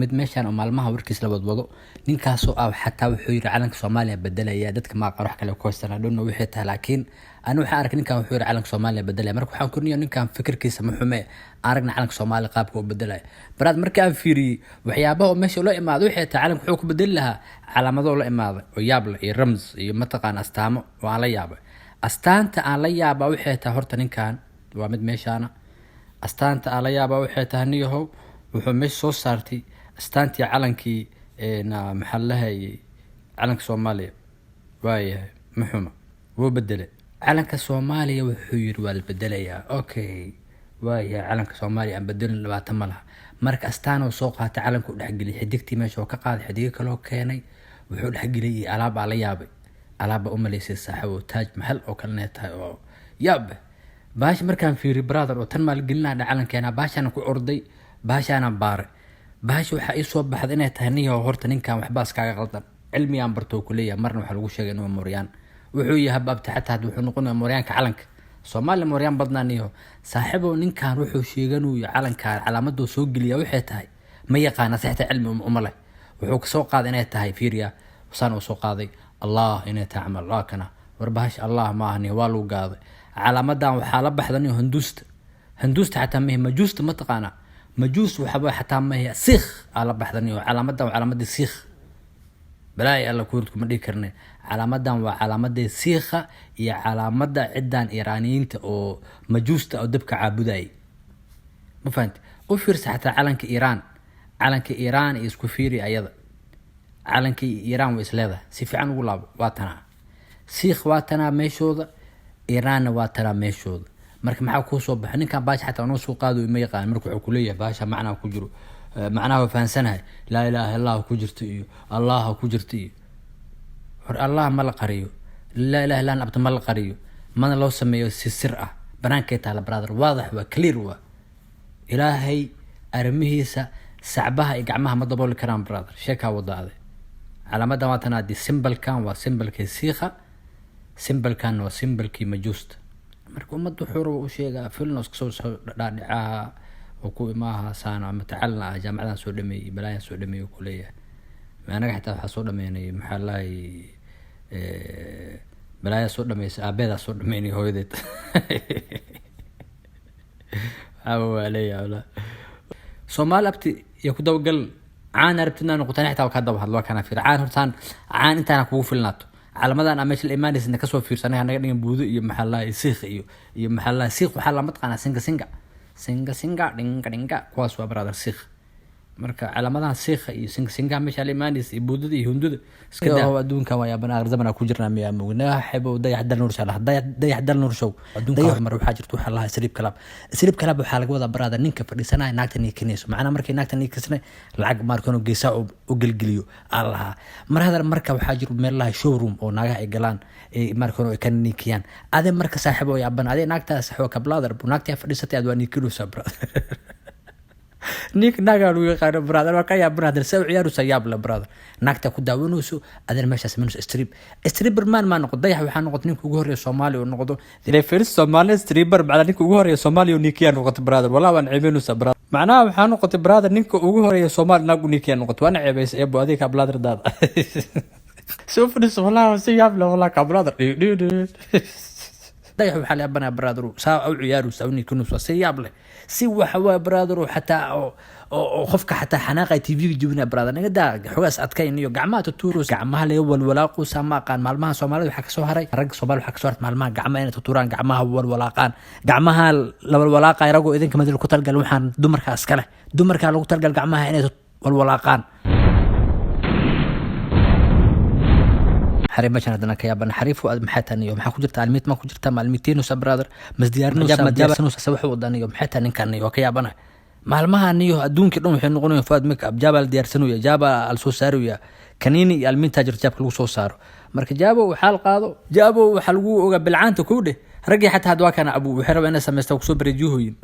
Mid meeshaan oo maalmaha warkiis la wadwado, ninkaasoo ah xataa wuxuu yiri calanka Soomaaliya bedelaya. Dadka ma aqaan wax kale ku haystaan dhanno wixii tahay, laakiin ani waxaan arkay ninkan wuxuu yiri calanka Soomaaliya bedelaya. Marka waxaan korniyo ninkan fikirkiisa ma xume, aragna calanka Soomaaliya qaabka uu bedelaya. Baraad markii aan fiiriyey waxyaabaha oo meesha la imaado, waxay tahay calanka wuxuu ku bedeli lahaa calaamado la imaaday oo yaab leh iyo rams iyo mataqaan astaamo oo aan la yaabay. Astaanta aan la yaabaa waxay tahay, horta ninkan waa mid meeshaana astaanta aan la yaabaa waxay tahay, niyahow, wuxuu meesha soo saartay astaantii calankii, maxaa la lahayay, calanka Soomaaliya. Waayahay, ma xuma, wuu bedelay calanka Soomaaliya. Wuxuu yiri waa la bedelayaa. Okay, waayahay, calanka Soomaaliya aan bedelin, dhibaato ma laha. Marka astaan oo soo qaatay, calanka u dhexgeliyay, xidigtii meesha oo ka qaaday, xidigo kaloo keenay, wuxuu dhexgeliyay iyo alaab aa la yaabay. Alaab baa umalaysay, saaxibo, Taaj Mahal oo kale inay tahay oo yaab. Baasha markaan fiiriy, brother, oo tan maalgelinaa dha calankeena, baashaana ku orday, baashaana baaray, baasha waxaa ii soo baxday inay tahay, niyaho, horta ninkan waxbaa iskaaga qaldan. Cilmigaan bartoo kuleeyahay, marna waxaa lagu sheegay inuu moryaan wuxuu yahay baabta, xataa hadda wuxuu noqonaya moryaanka calanka Soomaaliya. Moryaan badnaa, niyaho, saaxiibow. Ninkan wuxuu sheeganuyo calankaan calaamaduu soo geliya waxay tahay ma yaqaana, saxta cilmi uma leh. Wuxuu kasoo qaaday inay tahay, fiiriya, saan uu soo qaaday Allah inay tahay camal. Waa kana war bahash Allah ma ahni, waa lagu gaaday. Calaamadan waxaa la baxda niyo Hinduusta. Hinduusta xataa mahe, Majuusta ma taqaanaa? Majuus waxaba xataa mahe, Siikh aa la baxda, niyo. Calaamadan waa calaamadii Siikh. Balaay alla kuurd kuma dhihi karne. Calaamadan waa calaamadii Siikha iyo calaamada ciddan Iiraaniyiinta oo Majuusta oo dabka caabudayay. Ma fahanti? U fiirsa xataa calanka Iiraan, calanka Iiraan iyo isku fiiri ayada. Calanka Iiraan way isleedahay, si fiican ugu laabo. Waa tanaa Siikh, waa tanaa meeshooda, Iiraanna waa tanaa meeshooda. Marka maxaa kuu soo baxay? Ninkan baasha xataa noo soo qaadayo ma yaqaan. Marka wuxuu kuleeyahay baasha macnaa ku jiro, macnaha waa fahansanahay, laa ilaaha illah ku jirto iyo Allah ku jirto iyo hor Allah ma la qariyo, laa ilaha illah abta ma la qariyo, mana loo sameeyo si sir ah. Banaankay taala, brother, waadax waa, clear waa. Ilaahay arrimihiisa sacbaha iyo gacmaha ma dabooli karaan, brother. Sheekaa wadaade. Calaamadan waa tan haddii symbolkan waa symbolkii Siikha, symbolkan waa symbolkii Majuusta. Marka ummadda wuxuu raba u sheegaa, filnos kasoo soo dhaadhicaa oo ku imaaha saana ama tacalna ah, jaamacadan soo dhameeyey, balaayan soo dhameeyey ku leeyahay. Anaga xitaa waxaa soo dhameynay, maxaa lahay, balaaya soo dhameysay, aabeedaa soo dhameynay, hooyadeed waxaa waa leeyahay. Walaa Soomaali abti iyo ku dabagal caan arabtid inaa noqotaan, xitaa waa kaa daba hadlo. Waa kana fiir caan, hortaan caan intaana kugu filnaato. Calaamadan aa meesha la imaanaysa kasoo fiirsa. Anaga naga dhigan buudo iyo maxaa lahay Siikh iyo maxaa lahay Siikh. Waxaa lama taqaanaa singa singa singa singa dhinga dhinga, kuwaas waa, brother, Siikh. Marka calaamadaha Siikha iyo singa singaha meesha la imaanaysa iyo buudada iyo Hunduda iska daa. Adduunkan waa yaaban, aakhir zaman ku jirnaa miyaa mugna? Xebo Dayax Dal Nuursha lah, Dayax Dal Nuurshow. Adduunka horumar waxaa jirta waxaa lahaa strip club. Strip club waxaa laga wadaa, brother, ninka fadhiisanaya naagta niikinayso. Macnaha markay naagta niikisna lacag maarkan geesaa u gelgeliyo aa lahaa mar hadal. Marka waxaa jiro meel lahaa showroom oo naagaha ay galaan, ay markan ay ka niikiyaan. Ade marka, saaxiib oo yaaban, ade naagtaa, saaxiib ka brother, naagtaa fadhiisatay aad waa niikinaysaa, brother. Nink naagaa lagu yaqaano, brother, waa ka yaab, brother, sa u ciyaaraysa yaab la, brother. Naagta ku daawanayso, adina meeshaa samaynayso strip. Stripper man maa noqdo Dayax. Waxaa noqotay ninka ugu horreeya Soomaaliya oo noqdo the first Somali stripper. Macnaa ninka ugu horreeya Soomaaliya oo niikiyaa noqotay, brother. Wallah waan ceebeynaysaa, brother. Macnaha waxaa noqotay, brother, ninka ugu horreeya Soomaali naag u niikiyaa noqotay. Waana ceebaysa eebo adiga ka brother daada soo fadhiso. Wallah si yaab la, wallah ka brother. Dayax waxaa la yaabanaya, brother, saa u ciyaaraysa u niikinayso si yaab leh, si waxa waa, brother, xataa oo qofka xataa xanaaqay TV-ga jibinaya. Brother, naga daa xogaas adkayn iyo gacmaha tutuuro, gacmaha laga walwalaaqusa ma aqaan. Maalmaha Soomaalida waxaa kasoo haray, ragga Soomaalida waxaa kasoo haray maalmaha gacmaha inay tuturaan, gacmaha walwalaaqaan, gacmaha la walwalaaqay. Ragoo idinka madal ku talgal, waxaan dumarka iskale, dumarka lagu talgal gacmaha inay walwalaaqaan. Xariif meeshan haddana ka yaabana. Xariif aad maxay tahay iyo maxaa ku jirta almiit ma ku jirta ma almiitiinusa, brother, masdiyaarinusa ma diyaarsanusa wax wadan iyo maxay tahay ninkan iyo ka yaabana. Maalmahan iyo adduunkii dhan waxay noqonayaan Fuad Makeup. Jaaba la diyaarsanaya, jaaba la soo saaraya, kaniini iyo almiintaa jirta jaabka lagu soo saaro. Marka jaabo waxaa la qaado, jaabo waxaa lagu ogaa bilcaanta kow dheh. Raggii xataa hadda waa kana abu waxay rabaa inay samaystaan kusoo bareejiyuhoyin.